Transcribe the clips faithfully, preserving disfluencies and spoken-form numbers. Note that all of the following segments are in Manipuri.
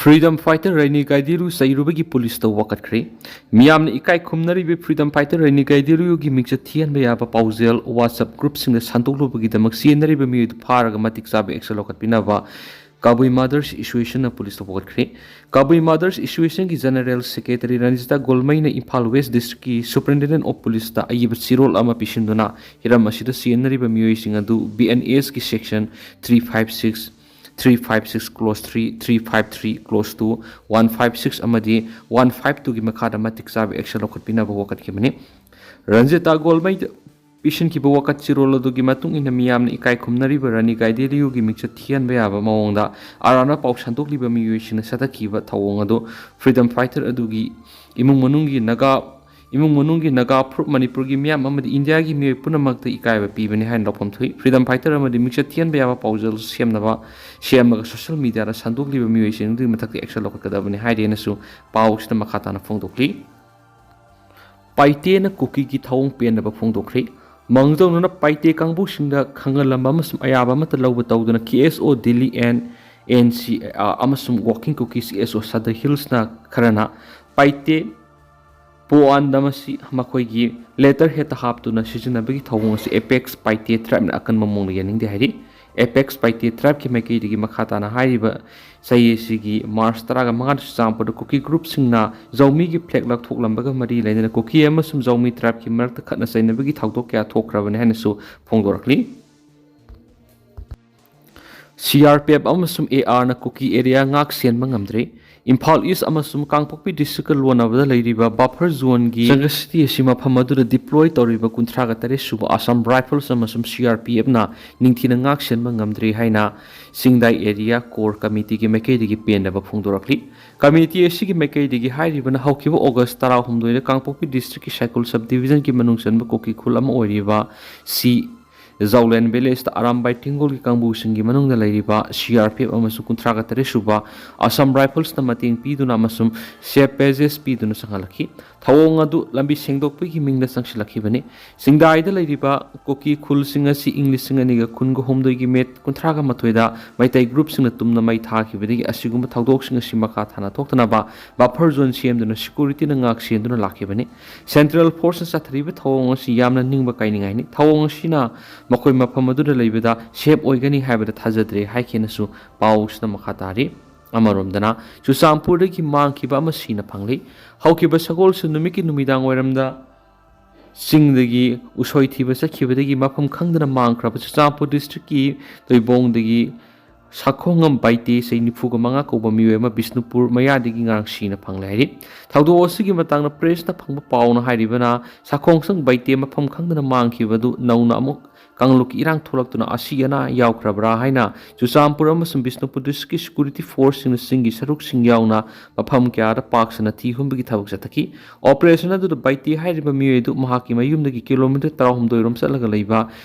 Freedom fighter ꯔꯥꯅꯤ ꯒꯥꯏꯗꯤꯟꯂ꯭ꯌꯨ ꯆꯩꯔꯨꯕꯒꯤ ꯄꯨꯂꯤꯁꯇ ꯋꯥꯀꯠꯈ꯭ꯔꯦ꯫ ꯃꯤꯌꯥꯝꯅ ꯏꯀꯥꯏ ꯈꯨꯝꯅꯔꯤꯕ freedom fighter ꯔꯥꯅꯤ ꯒꯥꯏꯗꯤꯟꯂ꯭ꯌꯨꯒꯤ ꯃꯤꯡꯆꯠ ꯊꯤꯍꯟꯕ ꯌꯥꯕ ꯄꯥꯎꯖꯦꯜ WhatsApp groupꯁꯤꯡꯗ ꯁꯟꯗꯣꯛꯂꯨꯕꯒꯤꯗꯃꯛ ꯆꯦꯟꯅꯔꯤꯕ ꯃꯤꯑꯣꯏꯗ ꯐꯥꯔꯒ ꯃꯇꯤꯛ ꯆꯥꯕ action ꯂꯧꯈꯠꯄꯤꯅꯕ Kabui Mothers Associationꯅ ꯄꯨꯂꯤꯁꯇ ꯋꯥꯀꯠꯈ꯭ꯔꯦ꯫ Kabui Mothers Associationꯒꯤ General Secretary Ranjita ꯒꯣꯜꯃꯩꯅ Imphal West Districtꯀꯤ Superintendent of Policeꯇ ꯑꯏꯕ ꯆꯦꯔꯣꯜ ꯑꯃ ꯄꯤꯁꯤꯟꯗꯨꯅ ꯍꯤꯔꯝ ꯑꯁꯤꯗ ꯆꯦꯟꯅꯔꯤꯕ ꯃꯤꯑꯣꯏꯁꯤꯡ ꯑꯗꯨ BNSꯀꯤ section three five six, three five six clause three, three five three clause two, one five six ꯑꯃꯗꯤ one five twoꯒꯤ ꯃꯈꯥꯗ ꯃꯇꯤꯛ ꯆꯥꯕ action ꯂꯧꯈꯠꯄꯤꯅꯕ ꯋꯥꯀꯠꯈꯤꯕꯅꯤ꯫ ꯔꯟꯖꯤꯇꯥ ꯒꯣꯜꯃꯩꯗ ꯄꯤꯁꯤꯟꯈꯤꯕ ꯋꯥꯀꯠ ꯆꯦꯔꯣꯜ ꯑꯗꯨꯒꯤ ꯃꯇꯨꯡ ꯏꯟꯅ ꯃꯤꯌꯥꯝꯅ ꯏꯀꯥꯏ ꯈꯨꯝꯅꯔꯤꯕ ꯔꯥꯅꯤ ꯒꯥꯏꯗꯤꯟꯂ꯭ꯌꯨꯒꯤ ꯃꯤꯡꯆꯠ ꯊꯤꯍꯟꯕ ꯌꯥꯕ ꯃꯑꯣꯡꯗ ꯑꯔꯥꯟꯕ ꯄꯥꯎ ꯁꯟꯗꯣꯛꯂꯤꯕ ꯃꯤꯑꯣꯏꯁꯤꯡꯅ ꯆꯠꯊꯈꯤꯕ ꯊꯧꯑꯣꯡ ꯑꯗꯨ freedom fighter ꯑꯗꯨꯒꯤ ꯏꯃꯨꯡ ꯃꯅꯨꯡꯒꯤ ꯅꯥꯒꯥ, ꯏꯃꯨꯡ ꯃꯅꯨꯡꯒꯤ ꯅꯥꯒꯥ ꯐꯨꯔꯨꯞ, ꯃꯅꯤꯄꯨꯔꯒꯤ ꯃꯤꯌꯥꯝ ꯑꯃꯗꯤ ꯏꯟꯗꯤꯌꯥꯒꯤ ꯃꯤꯑꯣꯏ ꯄꯨꯝꯅꯃꯛꯇ ꯏꯀꯥꯏꯕ ꯄꯤꯕꯅꯤ ꯍꯥꯏꯅ ꯂꯧꯐꯝ ꯊꯣꯛꯏ꯫ Freedom fighter ꯑꯃꯗꯤ ꯃꯤꯡꯆꯠ ꯊꯤꯍꯟꯕ ꯌꯥꯕ ꯄꯥꯎꯖꯦꯜ ꯁꯦꯝꯅꯕ, ꯁꯦꯝꯂꯒ social mediaꯗ ꯁꯟꯗꯣꯛꯂꯤꯕ ꯃꯤꯑꯣꯏꯁꯤꯡ ꯑꯗꯨꯒꯤ ꯃꯊꯛꯇ action ꯂꯧꯈꯠꯀꯗꯕꯅꯤ ꯍꯥꯏꯔꯤ ꯍꯥꯏꯅꯁꯨ ꯄꯥꯎ ꯑꯁꯤꯗ ꯃꯈꯥ ꯇꯥꯅ ꯐꯣꯡꯗꯣꯛꯂꯤ꯫ ꯄꯥꯏꯇꯦꯅ ꯀꯨꯀꯤꯒꯤ ꯊꯧꯑꯣꯡ ꯄꯦꯟꯗꯕ ꯐꯣꯡꯗꯣꯛꯈ꯭ꯔꯦ꯫ ꯃꯥꯡꯖꯧꯅꯅ ꯄꯥꯏꯇꯦ ꯀꯥꯡꯕꯨꯁꯤꯡꯗ ꯈꯪꯍꯜꯂꯝꯕ ꯑꯃꯁꯨꯡ ꯑꯌꯥꯕ ꯑꯃꯠꯇ ꯂꯧꯕ ꯇꯧꯗꯅ KSO Delhi and NCR ꯑꯃꯁꯨꯡ Walking Kuki CSO Sadar Hillsꯅ ꯈꯔꯅ ꯄꯥꯏꯇꯦ ꯄꯣꯑꯥꯟꯗ ꯃꯁꯤ ꯃꯈꯣꯏꯒꯤ letterheadꯇ ꯍꯥꯞꯇꯨꯅ ꯁꯤꯖꯤꯟꯅꯕꯒꯤ ꯊꯧꯑꯣꯡ ꯑꯁꯤ Apex Paite tribeꯅ ꯑꯀꯟꯕ ꯃꯑꯣꯡꯗ ꯌꯥꯅꯤꯡꯗꯦ ꯍꯥꯏꯔꯤ꯫ Apex Paite tribeꯀꯤ ꯃꯥꯏꯀꯩꯗꯒꯤ ꯃꯈꯥ ꯇꯥꯅ ꯍꯥꯏꯔꯤꯕ ꯆꯍꯤ ꯑꯁꯤꯒꯤ March ꯇꯔꯥꯃꯉꯥꯗ ꯆꯨꯔꯆꯥꯟꯄꯨꯔꯗ ꯀꯨꯀꯤ groupꯁꯤꯡꯅ ꯖꯧꯃꯤꯒꯤ flag ꯂꯧꯊꯣꯛꯂꯝꯕꯒ ꯃꯔꯤ ꯂꯩꯅꯅ ꯀꯨꯀꯤ ꯑꯃꯁꯨꯡ ꯖꯧꯃꯤ tribeꯀꯤ ꯃꯔꯛꯇ ꯈꯠꯅ ꯆꯩꯅꯕꯒꯤ ꯊꯧꯗꯣꯛ ꯀꯌꯥ ꯊꯣꯛꯈ꯭ꯔꯕꯅꯤ ꯍꯥꯏꯅꯁꯨ ꯐꯣꯡꯗꯣꯔꯛꯂꯤ꯫ CRPF ꯑꯃꯁꯨꯡ ARꯅ ꯀꯨꯀꯤ area ꯉꯥꯛ ꯁꯦꯟꯕ ꯉꯝꯗ꯭ꯔꯤ꯫ ꯏꯝꯐꯥꯜ East ꯑꯃꯁꯨꯡ ꯀꯥꯡꯄꯣꯛꯄꯤ districtꯀ ꯂꯣꯟꯅꯕꯗ ꯂꯩꯔꯤꯕ buffer zoneꯒꯤ ꯆꯪꯒꯁꯤꯇꯤ ꯑꯁꯤ ꯃꯐꯝ ꯑꯗꯨꯗ deploy ꯇꯧꯔꯤꯕ ꯀꯨꯟꯊ꯭ꯔꯥꯒ ꯇꯔꯦꯠ ꯁꯨꯕ Assam Rifles ꯑꯃꯁꯨꯡ CRPFꯅ ꯅꯤꯡꯊꯤꯅ ꯉꯥꯛ ꯁꯦꯟꯕ ꯉꯝꯗ꯭ꯔꯤ ꯍꯥꯏꯅ ꯁꯤꯡꯗꯥꯏ Area Core Committeeꯒꯤ ꯃꯥꯏꯀꯩꯗꯒꯤ ꯄꯦꯟꯗꯕ ꯐꯣꯡꯗꯣꯔꯛꯂꯤ꯫ Committee ꯑꯁꯤꯒꯤ ꯃꯥꯏꯀꯩꯗꯒꯤ ꯍꯥꯏꯔꯤꯕꯅ ꯍꯧꯈꯤꯕ August ꯇꯔꯥꯍꯨꯝꯗꯣꯏꯗ ꯀꯥꯡꯄꯣꯛꯄꯤ districtꯀꯤ ꯁꯥꯏꯀꯨꯜ subdivisionꯒꯤ ꯃꯅꯨꯡ ꯆꯟꯕ ꯀꯨꯀꯤ ꯈꯨꯜ ꯑꯃ ꯑꯣꯏꯔꯤꯕ ꯁꯤ ꯖꯥꯎꯂꯦꯟ ꯚꯤꯂꯦꯖꯇ ꯑꯔꯥꯝꯕꯥꯏ ꯇꯦꯡꯒꯣꯜꯒꯤ ꯀꯥꯡꯕꯨꯁꯤꯡꯒꯤ ꯃꯅꯨꯡꯗ ꯂꯩꯔꯤꯕ ꯁꯤ ꯑꯥꯔ ꯄꯤ ꯑꯦꯐ ꯑꯃꯁꯨꯡ ꯀꯨꯟꯊ꯭ꯔꯥꯒ ꯇꯔꯦꯠ ꯁꯨꯕ ꯑꯁꯥꯝ ꯔꯥꯏꯐꯜꯁꯅ ꯃꯇꯦꯡ ꯄꯤꯗꯨꯅ ꯑꯃꯁꯨꯡ ꯁꯦꯐ ꯄꯦꯖꯦꯁ ꯄꯤꯗꯨꯅ ꯆꯪꯍꯜꯂꯛꯈꯤ꯫ ꯊꯧꯑꯣꯡ ꯑꯗꯨ ꯂꯝꯕꯤ ꯁꯦꯡꯗꯣꯛꯄꯒꯤ ꯃꯤꯡꯗ ꯆꯪꯁꯤꯜꯂꯛꯈꯤꯕꯅꯤ꯫ ꯆꯤꯡꯗꯥꯏꯗ ꯂꯩꯔꯤꯕ ꯀꯨꯀꯤ ꯈꯨꯜꯁꯤꯡ ꯑꯁꯤ ꯏꯪ ꯂꯤꯁꯤꯡ ꯑꯅꯤꯒ ꯀꯨꯟꯒ ꯍꯨꯝꯗꯣꯏꯒꯤ ꯃꯦ ꯀꯨꯟꯊ꯭ꯔꯥꯒ ꯃꯥꯊꯣꯏꯗ ꯃꯩꯇꯩ ꯒ꯭ꯔꯨꯞꯁꯤꯡꯅ ꯇꯨꯝꯅ ꯃꯩ ꯊꯥꯈꯤꯕꯗꯒꯤ ꯑꯁꯤꯒꯨꯝꯕ ꯊꯧꯗꯣꯛꯁꯤꯡ ꯑꯁꯤ ꯃꯈꯥ ꯇꯥꯅ ꯊꯣꯛꯇꯅꯕ ꯕꯐꯔ ꯖꯣꯟ ꯁꯦꯝꯗꯨꯅ ꯁꯦꯀ꯭ꯌꯨꯔꯤꯇꯤꯅ ꯉꯥꯛ ꯁꯦꯟꯗꯨꯅ ꯂꯥꯛꯈꯤꯕꯅꯤ꯫ ꯁꯦꯟꯇ꯭ꯔꯦꯜ ꯐꯣꯔꯁꯅ ꯆꯠꯊꯔꯤꯕ ꯊꯧꯑꯣꯡ ꯑꯁꯤ ꯌꯥꯝꯅ ꯅꯤꯡꯕ ꯀꯥꯏꯅꯤꯡꯉꯥꯏꯅꯤ꯫ ꯊꯧꯑꯣꯡ ꯑꯁꯤꯅ ꯃꯈꯣꯏ ꯃꯐꯝ ꯑꯗꯨꯗ ꯂꯩꯕꯗ ꯁꯦꯐ ꯑꯣꯏꯒꯅꯤ ꯍꯥꯏꯕꯗ ꯊꯥꯖꯗ꯭ꯔꯦ ꯍꯥꯏꯈꯤꯅꯁꯨ ꯄꯥꯎꯁꯤꯗ ꯃꯈꯥ ꯇꯥꯔꯤ꯫ ꯑꯃꯔꯣꯝꯗꯅ ꯆꯨꯔꯆꯥꯟꯄꯨꯔꯗꯒꯤ ꯃꯥꯡꯈꯤꯕ ꯑꯃ ꯁꯤꯅ ꯐꯪꯂꯤ꯫ ꯍꯧꯈꯤꯕ ꯁꯒꯣꯜꯁꯦꯟ ꯅꯨꯃꯤꯠꯀꯤ ꯅꯨꯃꯤꯗꯥꯡ ꯋꯥꯏꯔꯝꯗ ꯆꯤꯡꯗꯒꯤ ꯎꯁꯣꯏ ꯊꯤꯕ ꯆꯠꯈꯤꯕꯗꯒꯤ ꯃꯐꯝ ꯈꯪꯗꯅ ꯃꯥꯡꯈ꯭ꯔꯕ ꯆꯨꯔꯆꯥꯟꯄꯨꯔ ꯗꯤꯁꯇ꯭ꯔꯤꯛꯀꯤ ꯇꯣꯏꯕꯣꯡꯗꯒꯤ ꯁꯥꯈꯣꯡꯉꯝ ꯕꯥꯏꯇꯦ, ꯆꯍꯤ ꯅꯤꯐꯨꯒ ꯃꯉꯥ ꯀꯧꯕ ꯃꯤꯑꯣꯏ ꯑꯃ ꯕꯤꯁꯅꯨꯄꯨꯔ ꯃꯌꯥꯗꯒꯤ ꯉꯔꯥꯡ ꯁꯤꯅ ꯐꯪꯂꯦ ꯍꯥꯏꯔꯤ꯫ ꯊꯧꯗꯣꯛ ꯑꯁꯤꯒꯤ ꯃꯇꯥꯡꯗ ꯄ꯭ꯔꯦꯁꯇ ꯐꯪꯕ ꯄꯥꯎꯅ ꯍꯥꯏꯔꯤꯕꯅ, ꯁꯥꯈꯣꯡꯁꯪ ꯕꯥꯏꯇꯦ ꯃꯐꯝ ꯈꯪꯗꯅ ꯃꯥꯡꯈꯤꯕꯗꯨ ꯅꯧꯅ ꯑꯃꯨꯛ ꯀꯥꯡꯂꯨꯞꯀꯤ ꯏꯔꯥꯡ ꯊꯣꯛꯂꯛꯇꯨꯅ ꯑꯁꯤ ꯑꯅꯥ ꯌꯥꯎꯈ꯭ꯔꯕ꯭ꯔꯥ ꯍꯥꯏꯅ ꯆꯨꯔꯆꯥꯟꯄꯨꯔ ꯑꯃꯁꯨꯡ ꯕꯤꯁꯅꯨꯄꯨꯔ ꯗꯤꯁꯇ꯭ꯔꯤꯛꯀꯤ ꯁꯦꯀ꯭ꯌꯨꯔꯤꯇꯤ ꯐꯣꯔꯁꯁꯤꯡꯅ ꯆꯤꯡꯒꯤ ꯁꯔꯨꯛꯁꯤꯡ ꯌꯥꯎꯅ ꯃꯐꯝ ꯀꯌꯥꯗ ꯄꯥꯛ ꯁꯟꯅ ꯊꯤ ꯍꯨꯝꯕꯒꯤ ꯊꯕꯛ ꯆꯠꯊꯈꯤ꯫ ꯑꯣꯄꯔꯦꯁꯟ ꯑꯗꯨꯗ ꯕꯥꯏꯇꯦ ꯍꯥꯏꯔꯤꯕ ꯃꯤꯑꯣꯏ ꯑꯗꯨ ꯃꯍꯥꯛꯀꯤ ꯃꯌꯨꯝꯗꯒꯤ ꯀꯤꯂꯣꯃꯤꯇꯔ ꯇꯔꯥꯍꯨꯝꯗꯣꯏ ꯔꯣꯝ ꯆꯠꯂꯒ ꯂꯩꯕ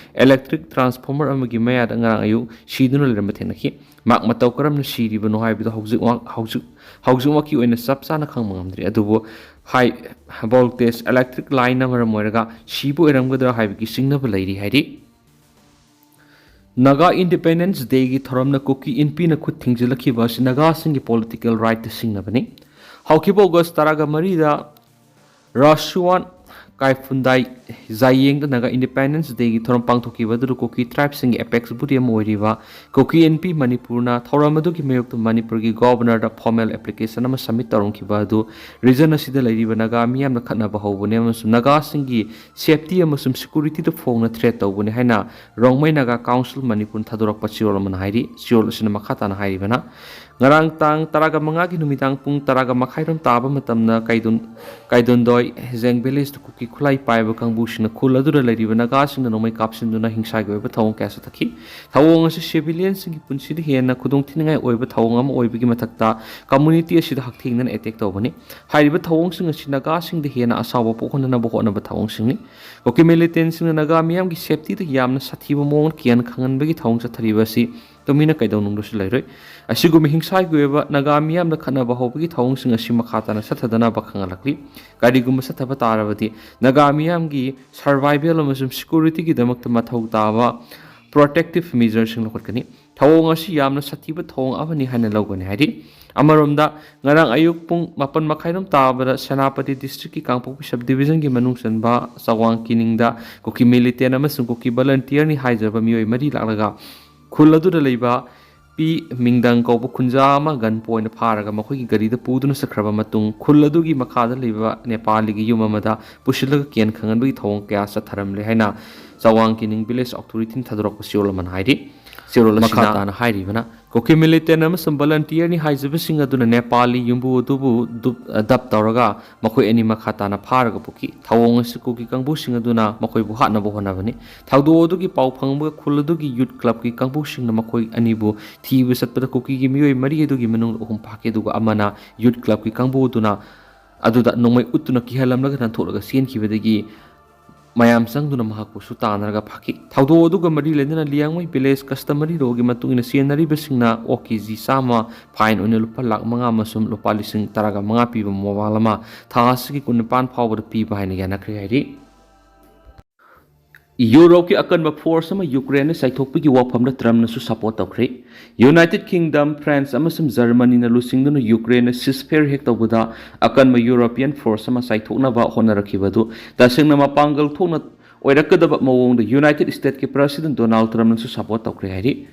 ꯏꯂꯦꯛꯇ꯭ꯔꯤꯛ ꯇ꯭ꯔꯥꯟꯁꯐꯣꯔꯃꯔ ꯑꯃꯒꯤ ꯃꯌꯥꯗ ꯉꯔꯥꯡ ꯑꯌꯨꯛ ꯁꯤꯗꯨꯅ ꯂꯩꯔꯝꯕ ꯊꯦꯡꯅꯈꯤ꯫ ꯃꯍꯥꯛ ꯃꯇꯧ ꯀꯔꯝꯅ ꯁꯤꯔꯤꯕꯅꯣ ꯍꯥꯏꯕꯗꯨ ꯍꯧꯖꯤꯛ ꯍꯧꯖꯤꯛ ꯍꯧꯖꯤꯛꯃꯛꯀꯤ ꯑꯣꯏꯅ ꯆꯞ ꯆꯥꯅ ꯈꯪꯕ ꯉꯝꯗ꯭ꯔꯤ, ꯑꯗꯨꯕꯨ ꯍꯥꯏ ꯚꯣꯜꯇꯦꯖ ꯏꯂꯦꯛꯇ꯭ꯔꯤꯛ ꯂꯥꯏꯟꯅ ꯃꯔꯝ ꯑꯣꯏꯔꯒ ꯁꯤꯕ ꯑꯣꯏꯔꯝꯒꯗ꯭ꯔꯥ ꯍꯥꯏꯕꯒꯤ ꯆꯤꯡꯅꯕ ꯂꯩꯔꯤ ꯍꯥꯏꯔꯤ꯫ ꯅꯥꯒꯥ ꯏꯟꯗꯤꯄꯦꯟꯗꯦꯟꯁ ꯗꯦꯒꯤ ꯊꯧꯔꯝꯅ ꯀꯨꯀꯤ ꯏꯟꯄꯤꯅ ꯈꯨꯠ ꯊꯤꯡꯖꯤꯜꯂꯛꯈꯤꯕ ꯑꯁꯤ ꯅꯥꯒꯥꯁꯤꯡꯒꯤ ꯄꯣꯂꯤꯇꯤꯀꯦꯜ ꯔꯥꯏꯠꯇ ꯁꯤꯡꯅꯕꯅꯤ꯫ ꯍꯧꯈꯤꯕ ꯑꯣꯒꯁ ꯇꯔꯥꯒ ꯃꯔꯤꯗ ꯔꯥꯁꯨꯋꯥꯟ ꯀꯥꯏꯐꯨꯟꯗꯥꯏ ꯖꯥꯌꯦꯡꯗ ꯅꯥꯒꯥ ꯏꯟꯗꯤꯄꯦꯟꯗꯦꯟꯁ ꯗꯦꯒꯤ ꯊꯧꯔꯝ ꯄꯥꯡꯊꯣꯛꯈꯤꯕ ꯑꯗꯨꯗ ꯀꯨꯀꯤ ꯇ꯭ꯔꯥꯏꯕꯁꯤꯡꯒꯤ ꯑꯦꯄꯦꯛꯁ ꯕꯣꯗꯤ ꯑꯃ ꯑꯣꯏꯔꯤꯕ ꯀꯨꯀꯤ ꯏꯟꯄꯤ ꯃꯅꯤꯄꯨꯔꯅ ꯊꯧꯔꯝ ꯑꯗꯨꯒꯤ ꯃꯥꯌꯣꯛꯇ ꯃꯅꯤꯄꯨꯔꯒꯤ ꯒꯣꯕꯔꯅꯔꯗ ꯐꯣꯔꯃꯦꯜ ꯑꯦꯄ꯭ꯂꯤꯀꯦꯁꯟ ꯑꯃ ꯁꯕꯃꯤꯠ ꯇꯧꯔꯝꯈꯤꯕ ꯑꯗꯨ ꯔꯤꯖꯟ ꯑꯁꯤꯗ ꯂꯩꯔꯤꯕ ꯅꯥꯒꯥ ꯃꯤꯌꯥꯝꯅ ꯈꯠꯅꯕ ꯍꯧꯕꯅꯤ ꯑꯃꯁꯨꯡ ꯅꯥꯒꯥꯁꯤꯡꯒꯤ ꯁꯦꯐꯇꯤ ꯑꯃꯁꯨꯡ ꯁꯦꯀ꯭ꯌꯨꯔꯤꯇꯤꯗ ꯐꯣꯡꯅ ꯊ꯭ꯔꯦꯠ ꯇꯧꯕꯅꯤ ꯍꯥꯏꯅ ꯔꯣꯡꯃꯩ ꯅꯥꯒꯥ ꯀꯥꯎꯟꯁꯤꯜ ꯃꯅꯤꯄꯨꯔꯅ ꯊꯥꯗꯣꯔꯛꯄ ꯆꯦꯔꯣꯜ ꯑꯃꯅ ꯍꯥꯏꯔꯤ꯫ ꯆꯦꯔꯣꯜ ꯑꯁꯤꯅ ꯃꯈꯥ ꯇꯥꯅ ꯍꯥꯏꯔꯤꯕꯅ, ꯉꯔꯥꯡ ꯇꯥꯡ ꯇꯔꯥꯒ ꯃꯉꯥꯒꯤ ꯅꯨꯃꯤꯗꯥꯡ ꯄꯨꯡ ꯇꯔꯥꯒ ꯃꯈꯥꯏꯔꯣꯝ ꯇꯥꯕ ꯃꯇꯝꯗ ꯀꯩꯗꯣꯟ-, ꯀꯩꯗꯣꯟꯗꯣꯏ ꯍꯦꯖꯦꯡ ꯚꯤꯂꯦꯖꯇ ꯀꯨꯀꯤ ꯈꯨꯠꯂꯥꯏ ꯄꯥꯏꯕ ꯀꯥꯡꯕꯨꯁꯤꯡꯅ ꯈꯨꯜ ꯑꯗꯨꯗ ꯂꯩꯔꯤꯕ ꯅꯥꯒꯥꯁꯤꯡꯗ ꯅꯣꯡꯃꯩ ꯀꯥꯞꯁꯤꯟꯗꯨꯅ ꯍꯤꯡꯁꯥꯒꯤ ꯑꯣꯏꯕ ꯊꯧꯑꯣꯡ ꯀꯌꯥ ꯆꯠꯊꯈꯤ꯫ ꯊꯧꯑꯣꯡ ꯑꯁꯤ civilianꯁꯤꯡꯒꯤ ꯄꯨꯟꯁꯤꯗ ꯍꯦꯟꯅ ꯈꯨꯗꯣꯡꯊꯤꯅꯤꯡꯉꯥꯏ ꯑꯣꯏꯕ ꯊꯧꯑꯣꯡ ꯑꯃ ꯑꯣꯏꯕꯒꯤ ꯃꯊꯛꯇ community ꯑꯁꯤꯗ ꯍꯛꯊꯦꯡꯅꯅ attack ꯇꯧꯕꯅꯤ꯫ ꯍꯥꯏꯔꯤꯕ ꯊꯧꯑꯣꯡꯁꯤꯡ ꯑꯁꯤ ꯅꯥꯒꯥꯁꯤꯡꯗ ꯍꯦꯟꯅ ꯑꯁꯥꯎꯕ ꯄꯣꯛꯍꯟꯅꯅꯕ ꯍꯣꯠꯅꯕ ꯊꯧꯑꯣꯡꯁꯤꯡꯅꯤ꯫ ꯀꯨꯀꯤ militantꯁꯤꯡꯅ ꯅꯥꯒꯥ ꯃꯤꯌꯥꯝꯒꯤ safetyꯗ ꯌꯥꯝꯅ ꯁꯥꯊꯤꯕ ꯃꯑꯣꯡꯗ ꯀꯤꯍꯟ ꯈꯪꯍꯟꯕꯒꯤ ꯊꯧꯑꯣꯡ ꯆꯠꯊꯔꯤꯕ ꯑꯁꯤ ꯇꯨꯃꯤꯟꯅ ꯀꯩꯗꯧꯅꯨꯡꯗꯁꯨ ꯂꯩꯔꯣꯏ꯫ ꯑꯁꯤꯒꯨꯝꯕ ꯍꯤꯡꯁꯥꯒꯤ ꯑꯣꯏꯕ ꯅꯥꯒꯥ ꯃꯤꯌꯥꯝꯗ ꯈꯠꯅꯕ ꯍꯧꯕꯒꯤ ꯊꯧꯑꯣꯡꯁꯤꯡ ꯑꯁꯤ ꯃꯈꯥ ꯇꯥꯅ ꯆꯠꯊꯗꯅꯕ ꯈꯪꯍꯜꯂꯛꯂꯤ꯫ ꯀꯔꯤꯒꯨꯝꯕ ꯆꯠꯊꯕ ꯇꯥꯔꯕꯗꯤ ꯅꯥꯒꯥ ꯃꯤꯌꯥꯝꯒꯤ survival ꯑꯃꯁꯨꯡ securityꯒꯤꯗꯃꯛꯇ ꯃꯊꯧ ꯇꯥꯕ protective measureꯁꯤꯡ ꯂꯧꯈꯠꯀꯅꯤ꯫ ꯊꯧꯑꯣꯡ ꯑꯁꯤ ꯌꯥꯝꯅ ꯁꯥꯊꯤꯕ ꯊꯧꯑꯣꯡ ꯑꯃꯅꯤ ꯍꯥꯏꯅ ꯂꯧꯒꯅꯤ ꯍꯥꯏꯔꯤ꯫ ꯑꯃꯔꯣꯝꯗ, ꯉꯔꯥꯡ ꯑꯌꯨꯛ ꯄꯨꯡ ꯃꯥꯄꯟ ꯃꯈꯥꯏꯔꯣꯝ ꯇꯥꯕꯗ ꯁꯦꯅꯥꯄꯇꯤ districtꯀꯤ ꯀꯥꯡꯄꯣꯛꯄꯤ subdivisionꯒꯤ ꯃꯅꯨꯡ ꯆꯟꯕ ꯆꯋꯥꯡ ꯀꯤꯅꯤꯡꯗ ꯀꯨꯀꯤ militant ꯑꯃꯁꯨꯡ ꯀꯨꯀꯤ volunteerꯅꯤ ꯍꯥꯏꯖꯕ ꯃꯤꯑꯣꯏ ꯃꯔꯤ ꯂꯥꯛꯂꯒ ꯈꯨꯜ ꯑꯗꯨꯗ ꯂꯩꯕ ꯄꯤ ꯃꯤꯡꯗꯪ ꯀꯧꯕ ꯈꯨꯟꯖꯥ ꯑꯃ gun point ꯐꯥꯔꯒ ꯃꯈꯣꯏꯒꯤ ꯒꯥꯔꯤꯗ ꯄꯨꯗꯨꯅ ꯆꯠꯈ꯭ꯔꯕ ꯃꯇꯨꯡ, ꯈꯨꯜ ꯑꯗꯨꯒꯤ ꯃꯈꯥꯗ ꯂꯩꯕ ꯅꯦꯄꯥꯂꯤꯒꯤ ꯌꯨꯝ ꯑꯃꯗ ꯄꯨꯁꯤꯜꯂꯒ ꯀꯤꯍꯟ ꯈꯪꯍꯟꯕꯒꯤ ꯊꯧꯑꯣꯡ ꯀꯌꯥ ꯆꯠꯊꯔꯝꯂꯦ ꯍꯥꯏꯅ ꯆꯋꯥꯡ ꯀꯤꯅꯤꯡ village authorityꯅ ꯊꯥꯗꯣꯔꯛꯄ ꯆꯦꯔꯣꯜ ꯑꯃꯅ ꯍꯥꯏꯔꯤ꯫ ꯆꯦꯔꯣꯜ ꯃꯈꯥ ꯑꯁꯤꯅ ꯇꯥꯅ ꯍꯥꯏꯔꯤꯕꯅ, ꯀꯨꯀꯤ militant ꯑꯃꯁꯨꯡ volunteerꯅꯤ ꯍꯥꯏꯖꯕꯁꯤꯡ ꯑꯗꯨꯅ ꯅꯦꯄꯥꯂꯤ ꯌꯨꯝꯕꯨ ꯑꯗꯨꯕꯨ ꯗꯨꯞ-, ꯗꯞ ꯇꯧꯔꯒ ꯃꯈꯣꯏ ꯑꯅꯤ ꯃꯈꯥ ꯇꯥꯅ ꯐꯥꯔꯒ ꯄꯨꯈꯤ꯫ ꯊꯧꯑꯣꯡ ꯑꯁꯤ ꯀꯨꯀꯤ ꯀꯥꯡꯕꯨꯁꯤꯡ ꯑꯗꯨꯅ ꯃꯈꯣꯏꯕꯨ ꯍꯥꯠꯅꯕ ꯍꯣꯠꯅꯕꯅꯤ꯫ ꯊꯧꯗꯣꯛ ꯑꯗꯨꯒꯤ ꯄꯥꯎ ꯐꯪꯕꯒ ꯈꯨꯜ ꯑꯗꯨꯒꯤ youth clubꯀꯤ ꯀꯥꯡꯕꯨꯁꯤꯡꯅ ꯃꯈꯣꯏ ꯑꯅꯤꯕꯨ ꯊꯤꯕ ꯆꯠꯄꯗ ꯀꯨꯀꯤꯒꯤ ꯃꯤꯑꯣꯏ ꯃꯔꯤ ꯑꯗꯨꯒꯤ ꯃꯅꯨꯡꯗ ꯑꯍꯨꯝ ꯐꯥꯈꯤ, ꯑꯗꯨꯒ ꯑꯃꯅ youth clubꯀꯤ ꯀꯥꯡꯕꯨ ꯑꯗꯨꯅ ꯑꯗꯨꯗ ꯅꯣꯡꯃꯩ ꯎꯠꯇꯨꯅ ꯀꯤꯍꯜꯂꯝꯂꯒ ꯅꯥꯟꯊꯣꯛꯂꯒ ꯆꯦꯟꯈꯤꯕꯗꯒꯤ ꯃꯌꯥꯝ ꯆꯪꯗꯨꯅ ꯃꯍꯥꯛꯄꯨꯁꯨ ꯇꯥꯟꯅꯔꯒ ꯐꯥꯈꯤ꯫ ꯊꯧꯗꯣꯛ ꯑꯗꯨꯒ ꯃꯔꯤ ꯂꯩꯅꯅ ꯂꯤꯌꯥꯡꯃꯩ village customary lawꯒꯤ ꯃꯇꯨꯡ ꯏꯟꯅ ꯁꯦꯟꯅꯔꯤꯕꯁꯤꯡꯅ ꯑꯣ ꯀꯦ ꯖꯤ ꯆꯥꯝꯃ fine ꯑꯣꯏꯅ ꯂꯨꯄꯥ ꯂꯥꯈ ꯃꯉꯥ ꯑꯃꯁꯨꯡ ꯂꯨꯄꯥ ꯂꯤꯁꯤꯡ ꯇꯔꯥꯒ ꯃꯉꯥ ꯄꯤꯕ mobile ꯑꯃ ꯊꯥ ꯑꯁꯤꯒꯤ ꯀꯨꯟꯅꯤꯄꯥꯟ ꯐꯥꯎꯕꯗ ꯄꯤꯕ ꯍꯥꯏꯅ ꯌꯥꯅꯈ꯭ꯔꯦ ꯍꯥꯏꯔꯤ꯫ ꯌꯨꯔꯣꯞꯀꯤ ꯑꯀꯟꯕ force ꯑꯃ ꯌꯨꯀ꯭ꯔꯦꯟꯗ ꯆꯥꯏꯊꯣꯛꯄꯒꯤ ꯋꯥꯐꯝꯗ ꯇ꯭ꯔꯝꯞꯅꯁꯨ support ꯇꯧꯈ꯭ꯔꯦ꯫ United Kingdom, France ꯑꯃꯁꯨꯡ ꯖꯔꯃꯅꯤꯅ ꯂꯨꯆꯤꯡꯗꯨꯅ ꯌꯨꯀ꯭ꯔꯦꯟꯗ ceasefire ꯍꯦꯛ ꯇꯧꯕꯗ ꯑꯀꯟꯕ European force ꯑꯃ ꯆꯥꯏꯊꯣꯛꯅꯕ ꯍꯣꯠꯅꯔꯛꯈꯤꯕ ꯑꯗꯨ ꯇꯁꯦꯡꯅ ꯃꯄꯥꯡꯒꯜ ꯊꯣꯛꯅ ꯑꯣꯏꯔꯛꯀꯗꯕ ꯃꯑꯣꯡꯗ United Statesꯀꯤ President Donald Trumpꯅꯁꯨ support ꯇꯧꯈ꯭ꯔꯦ ꯍꯥꯏꯔꯤ꯫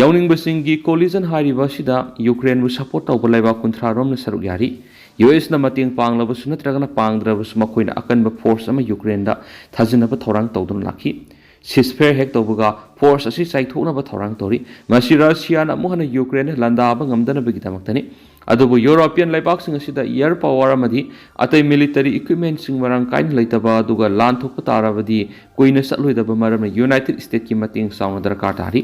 ꯌꯥꯎꯅꯤꯡꯕꯁꯤꯡꯒꯤ coalition ꯍꯥꯏꯔꯤꯕ ꯑꯁꯤꯗ ꯌꯨꯀ꯭ꯔꯦꯟꯕꯨ support ꯇꯧꯕ ꯂꯩꯕꯥꯛ ꯀꯨꯟꯊ꯭ꯔꯥ ꯔꯣꯝꯅ ꯁꯔꯨꯛ ꯌꯥꯔꯤ꯫ ꯌꯨ ꯑꯦꯁꯅ ꯃꯇꯦꯡ ꯄꯥꯡꯂꯕꯁꯨ ꯅꯠꯇ꯭ꯔꯒꯅ ꯄꯥꯡꯗ꯭ꯔꯕꯁꯨ ꯃꯈꯣꯏꯅ ꯑꯀꯟꯕ force ꯑꯃ ꯌꯨꯀ꯭ꯔꯦꯟꯗ ꯊꯥꯖꯤꯟꯅꯕ ꯊꯧꯔꯥꯡ ꯇꯧꯗꯨꯅ ꯂꯥꯛꯈꯤ꯫ Ceasefire ꯍꯦꯛ ꯇꯧꯕꯒ force ꯑꯁꯤ ꯆꯥꯏꯊꯣꯛꯅꯕ ꯊꯧꯔꯥꯡ ꯇꯧꯔꯤ꯫ ꯃꯁꯤ ꯔꯁꯤꯌꯥꯅ ꯑꯃꯨꯛ ꯍꯟꯅ ꯌꯨꯀ꯭ꯔꯦꯟꯗ ꯂꯥꯟꯗꯥꯕ ꯉꯝꯗꯅꯕꯒꯤꯗꯃꯛꯇꯅꯤ꯫ ꯑꯗꯨꯕꯨ ꯌꯨꯔꯣꯄꯤꯌꯟ ꯂꯩꯕꯥꯛꯁꯤꯡ ꯑꯁꯤꯗ air power ꯑꯃꯗꯤ ꯑꯇꯩ military equipmentꯁꯤꯡ ꯃꯔꯥꯡ ꯀꯥꯏꯅ ꯂꯩꯇꯕ ꯑꯗꯨꯒ ꯂꯥꯟ ꯊꯣꯛꯄ ꯇꯥꯔꯕꯗꯤ ꯀꯨꯏꯅ ꯆꯠꯂꯣꯏꯗꯕ ꯃꯔꯝꯅ United Statesꯀꯤ ꯃꯇꯦꯡ ꯆꯥꯎꯅ ꯗꯔꯀꯥꯔ ꯇꯥꯔꯤ꯫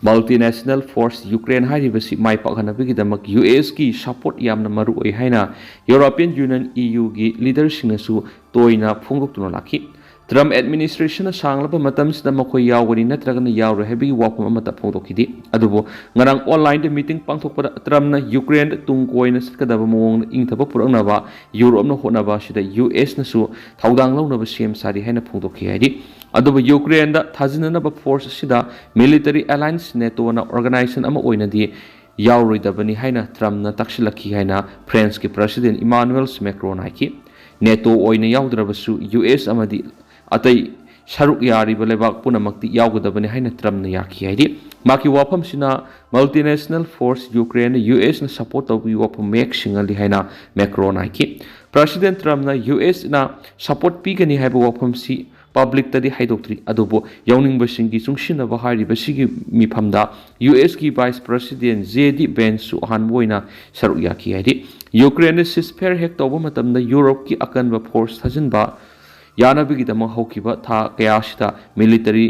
Multinational force Ukraine ꯍꯥꯏꯔꯤꯕꯁꯤ ꯃꯥꯏ ꯄꯥꯛꯍꯟꯅꯕꯒꯤꯗꯃꯛ USꯀꯤ support ꯌꯥꯝꯅ ꯃꯔꯨ ꯑꯣꯏ ꯍꯥꯏꯅ European Union EUꯒꯤ leaderꯁꯤꯡꯅꯁꯨ ꯇꯣꯏꯅ ꯐꯣꯡꯗꯣꯛꯇꯨꯅ ꯂꯥꯛꯈꯤ꯫ Trump administrationꯅ ꯁꯥꯡꯂꯕ ꯃꯇꯝꯁꯤꯗ ꯃꯈꯣꯏ ꯌꯥꯎꯒꯅꯤ ꯅꯠꯇ꯭ꯔꯒꯅ ꯌꯥꯎꯔꯣꯏ ꯍꯥꯏꯕꯒꯤ ꯋꯥꯐꯝ ꯑꯃꯠꯇ ꯐꯣꯡꯗꯣꯛꯈꯤꯗꯦ꯫ ꯑꯗꯨꯕꯨ ꯉꯔꯥꯡ onlineꯗ meeting ꯄꯥꯡꯊꯣꯛꯄꯗ Trumpꯅ Ukraineꯗ ꯇꯨꯡ ꯀꯣꯏꯅ ꯆꯠꯀꯗꯕ ꯃꯑꯣꯡꯗ ꯏꯪꯊꯕ ꯄꯨꯔꯛꯅꯕ Europeꯅ ꯍꯣꯠꯅꯕ ꯑꯁꯤꯗ USꯅꯁꯨ ꯊꯧꯗꯥꯡ ꯂꯧꯅꯕ ꯁꯦꯝ ꯁꯥꯔꯤ ꯍꯥꯏꯅ ꯐꯣꯡꯗꯣꯛꯈꯤ ꯍꯥꯏꯔꯤ꯫ ꯑꯗꯨꯕꯨ Ukraineꯗ ꯊꯥꯖꯤꯟꯅꯅꯕ force ꯑꯁꯤꯗ military alliance NATOꯅ organization ꯑꯃ ꯑꯣꯏꯅꯗꯤ ꯌꯥꯎꯔꯣꯏꯗꯕꯅꯤ ꯍꯥꯏꯅ Trumpꯅ ꯇꯛꯁꯤꯜꯂꯛꯈꯤ ꯍꯥꯏꯅ Franceꯀꯤ President Emmanuel Macron ꯍꯥꯏꯈꯤ꯫ NATO ꯑꯣꯏꯅ ꯌꯥꯎꯗ꯭ꯔꯕꯁꯨ US ꯑꯃꯗꯤ ꯑꯇꯩ ꯁꯔꯨꯛ ꯌꯥꯔꯤꯕ ꯂꯩꯕꯥꯛ ꯄꯨꯝꯅꯃꯛꯇꯤ ꯌꯥꯎꯒꯗꯕꯅꯤ ꯍꯥꯏꯅ Trumpꯅ ꯌꯥꯈꯤ ꯍꯥꯏꯔꯤ꯫ ꯃꯍꯥꯛꯀꯤ ꯋꯥꯐꯝꯁꯤꯅ multinational force Ukraineꯗ USꯅ support ꯇꯧꯕꯒꯤ ꯋꯥꯐꯝ ꯃꯌꯦꯛ ꯁꯦꯡꯍꯜꯂꯤ ꯍꯥꯏꯅ Macron ꯍꯥꯏꯈꯤ꯫ President Trumpꯅ USꯅ support ꯄꯤꯒꯅꯤ ꯍꯥꯏꯕ ꯋꯥꯐꯝꯁꯤ publicꯇꯗꯤ ꯍꯥꯏꯗꯣꯛꯇ꯭ꯔꯤ, ꯑꯗꯨꯕꯨ ꯌꯥꯎꯅꯤꯡꯕꯁꯤꯡꯒꯤ ꯆꯨꯡꯁꯤꯟꯅꯕ ꯍꯥꯏꯔꯤꯕꯁꯤꯒꯤ ꯃꯤꯐꯝꯗ USꯀꯤ Vice President JD Vanceꯁꯨ ꯑꯍꯥꯟꯕ ꯑꯣꯏꯅ ꯁꯔꯨꯛ ꯌꯥꯈꯤ ꯍꯥꯏꯔꯤ꯫ Ukraineꯗ ceasefire ꯍꯦꯛ ꯇꯧꯕ ꯃꯇꯝꯗ Europeꯀꯤ ꯑꯀꯟꯕ force ꯊꯥꯖꯤꯟꯕ ꯌꯥꯅꯕꯒꯤꯗꯃꯛ ꯍꯧꯈꯤꯕ ꯊꯥ ꯀꯌꯥꯁꯤꯗ military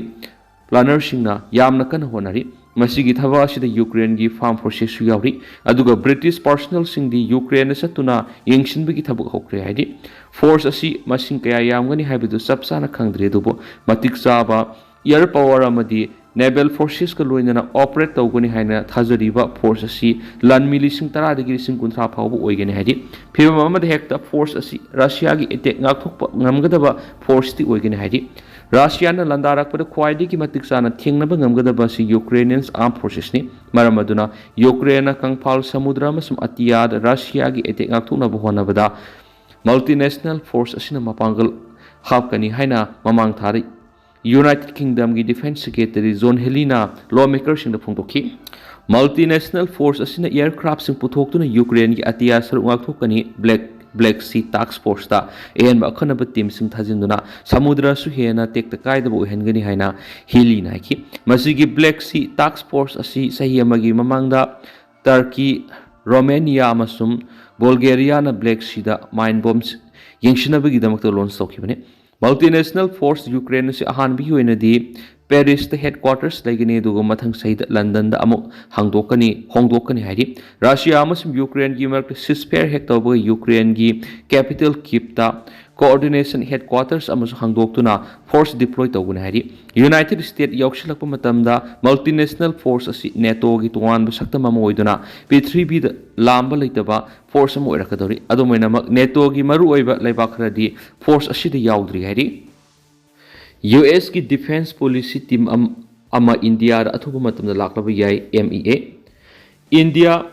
plannerꯁꯤꯡꯅ ꯌꯥꯝꯅ ꯀꯟꯅ ꯍꯣꯠꯅꯔꯤ꯫ ꯃꯁꯤꯒꯤ ꯊꯕꯛ ꯑꯁꯤꯗ Ukraineꯒꯤ farm forcesꯁꯨ ꯌꯥꯎꯔꯤ꯫ ꯑꯗꯨꯒ British personnelꯁꯤꯡꯗꯤ Ukraineꯗ ꯆꯠꯇꯨꯅ ꯌꯦꯡꯁꯤꯟꯕꯒꯤ ꯊꯕꯛ ꯍꯧꯈ꯭ꯔꯦ ꯍꯥꯏꯔꯤ꯫ Force ꯑꯁꯤ ꯃꯁꯤꯡ ꯀꯌꯥ ꯌꯥꯝꯒꯅꯤ ꯍꯥꯏꯕꯗꯨ ꯆꯞ ꯆꯥꯅ ꯈꯪꯗ꯭ꯔꯤ, ꯑꯗꯨꯕꯨ ꯃꯇꯤꯛ ꯆꯥꯕ air power ꯑꯃꯗꯤ naval forcesꯀ ꯂꯣꯏꯅꯅ operate ꯇꯧꯒꯅꯤ ꯍꯥꯏꯅ ꯊꯥꯖꯔꯤꯕ force ꯑꯁꯤ ꯂꯥꯟꯃꯤ ꯂꯤꯁꯤꯡ ꯇꯔꯥꯗꯒꯤ ꯂꯤꯁꯤꯡ ꯀꯨꯟꯊ꯭ꯔꯥ ꯐꯥꯎꯕ ꯑꯣꯏꯒꯅꯤ ꯍꯥꯏꯔꯤ꯫ ꯐꯤꯚꯝ ꯑꯃꯗ ꯍꯦꯛꯇ force ꯑꯁꯤ Russiaꯒꯤ attack ꯉꯥꯛꯊꯣꯛꯄ ꯉꯝꯒꯗꯕ forceꯇꯤ ꯑꯣꯏꯒꯅꯤ ꯍꯥꯏꯔꯤ꯫ Russiaꯅ ꯂꯥꯟꯗꯥꯔꯛꯄꯗ ꯈ꯭ꯋꯥꯏꯗꯒꯤ ꯃꯇꯤꯛ ꯆꯥꯅ ꯊꯦꯡꯅꯕ ꯉꯝꯒꯗꯕ ꯑꯁꯤ Ukrainian armed forcesꯅꯤ꯫ ꯃꯔꯝ ꯑꯗꯨꯅ Ukraineꯅ ꯀꯪꯐꯥꯜ ꯁꯃꯨꯗ꯭ꯔ ꯑꯃꯁꯨꯡ ꯑꯇꯤꯌꯥꯗ Russiaꯒꯤ attack ꯉꯥꯛꯊꯣꯛꯅꯕ ꯍꯣꯠꯅꯕꯗ multinational force ꯑꯁꯤꯅ ꯃꯄꯥꯡꯒꯜ ꯍꯥꯞꯀꯅꯤ ꯍꯥꯏꯅ ꯃꯃꯥꯡ ꯊꯥꯗ United Kingdomꯒꯤ Defence Secretary John Healeyꯅ lawmakerꯁꯤꯡꯗ ꯐꯣꯡꯗꯣꯛꯈꯤ꯫ Multinational force ꯑꯁꯤꯅ aircraftꯁꯤꯡ ꯄꯨꯊꯣꯛꯇꯨꯅ Ukraineꯒꯤ ꯑꯇꯤꯌꯥ ꯁꯔꯨꯛ ꯉꯥꯛꯊꯣꯛꯀꯅꯤ꯫ Black Black Sea Task Forceꯇ ꯑꯍꯦꯟꯕ ꯑꯈꯟꯅꯕ teamꯁꯤꯡ ꯊꯥꯖꯤꯟꯗꯨꯅ ꯁꯃꯨꯗ꯭ꯔꯁꯨ ꯍꯦꯟꯅ ꯇꯦꯛꯇ ꯀꯥꯏꯗꯕ ꯑꯣꯏꯍꯟꯒꯅꯤ ꯍꯥꯏꯅ Healeyꯅ ꯍꯥꯏꯈꯤ꯫ ꯃꯁꯤꯒꯤ Black Sea Task Force ꯑꯁꯤ ꯆꯍꯤ ꯑꯃꯒꯤ ꯃꯃꯥꯡꯗ Turkey ꯔꯣꯃꯦꯅꯤꯌꯥ ꯑꯃꯁꯨꯡ ꯕꯜꯒꯦꯔꯤꯌꯥꯅ ꯕ꯭ꯂꯦꯛ ꯁꯤꯗ ꯃꯥꯏꯟ ꯕꯣꯝ ꯌꯦꯡꯁꯤꯟꯅꯕꯒꯤꯗꯃꯛꯇ ꯂꯣꯟꯆ ꯇꯧꯈꯤꯕꯅꯤ꯫ ꯃꯜꯇꯤꯅꯦꯁꯅꯦꯜ ꯐꯣꯔꯁ ꯌꯨꯀ꯭ꯔꯦꯟ ꯑꯁꯤ ꯑꯍꯥꯟꯕꯒꯤ ꯑꯣꯏꯅꯗꯤ ꯄꯦꯔꯤꯁꯇ ꯍꯦꯗꯀ꯭ꯋꯥꯇꯔꯁ ꯂꯩꯒꯅꯤ, ꯑꯗꯨꯒ ꯃꯊꯪ ꯆꯍꯤꯗ ꯂꯟꯗꯟꯗ ꯑꯃꯨꯛ ꯍꯥꯡꯗꯣꯛꯀꯅꯤ ꯍꯣꯡꯗꯣꯛꯀꯅꯤ ꯍꯥꯏꯔꯤ꯫ ꯔꯁꯤꯌꯥ ꯑꯃꯁꯨꯡ ꯌꯨꯀ꯭ꯔꯦꯟꯒꯤ ꯃꯔꯛꯇ ꯁꯤꯁꯐꯦꯌꯔ ꯍꯦꯛ ꯇꯧꯕꯒ ꯌꯨꯀ꯭ꯔꯦꯟꯒꯤ ꯀꯦꯄꯤꯇꯦꯜ ꯀꯤꯞꯇ ꯀꯣꯑꯣꯔꯗꯤꯅꯦꯁꯟ ꯍꯦꯗꯀ꯭ꯋꯥꯇꯔꯁ ꯑꯃꯁꯨ ꯍꯥꯡꯗꯣꯛꯇꯨꯅ ꯐꯣꯔꯁ ꯗꯤꯄ꯭ꯂꯣꯏ ꯇꯧꯒꯅꯤ ꯍꯥꯏꯔꯤ꯫ ꯌꯨꯅꯥꯏꯇꯦꯗ ꯁ꯭ꯇꯦꯠ ꯌꯥꯎꯁꯤꯜꯂꯛꯄ ꯃꯇꯝꯗ ꯃꯜꯇꯤꯅꯦꯁꯅꯦꯜ ꯐꯣꯔꯁ ꯑꯁꯤ ꯅꯦꯇꯣꯒꯤ ꯇꯣꯉꯥꯟꯕ ꯁꯛꯇꯝ ꯑꯃ ꯑꯣꯏꯗꯨꯅ ꯄ꯭ꯔꯤꯊꯤꯕꯤꯗ ꯂꯥꯝꯕ ꯂꯩꯇꯕ ꯐꯣꯔꯁ ꯑꯃ ꯑꯣꯏꯔꯛꯀꯗꯧꯔꯤ꯫ ꯑꯗꯨꯝ ꯑꯣꯏꯅꯃꯛ, ꯅꯦꯇꯣꯒꯤ ꯃꯔꯨꯑꯣꯏꯕ ꯂꯩꯕꯥꯛ ꯈꯔꯗꯤ ꯐꯣꯔꯁ ꯑꯁꯤꯗ ꯌꯥꯎꯗ꯭ꯔꯤ ꯍꯥꯏꯔꯤ꯫ ꯌꯨ ꯑꯦꯁꯀꯤ ꯗꯤꯐꯦꯟꯁ ꯄꯣꯂꯤꯁꯤ ꯇꯤꯝ ꯑꯃ ꯏꯟꯗꯤꯌꯥꯗ ꯑꯊꯨꯕ ꯃꯇꯝꯗ ꯂꯥꯛꯂꯕ ꯌꯥꯏ, M E A. India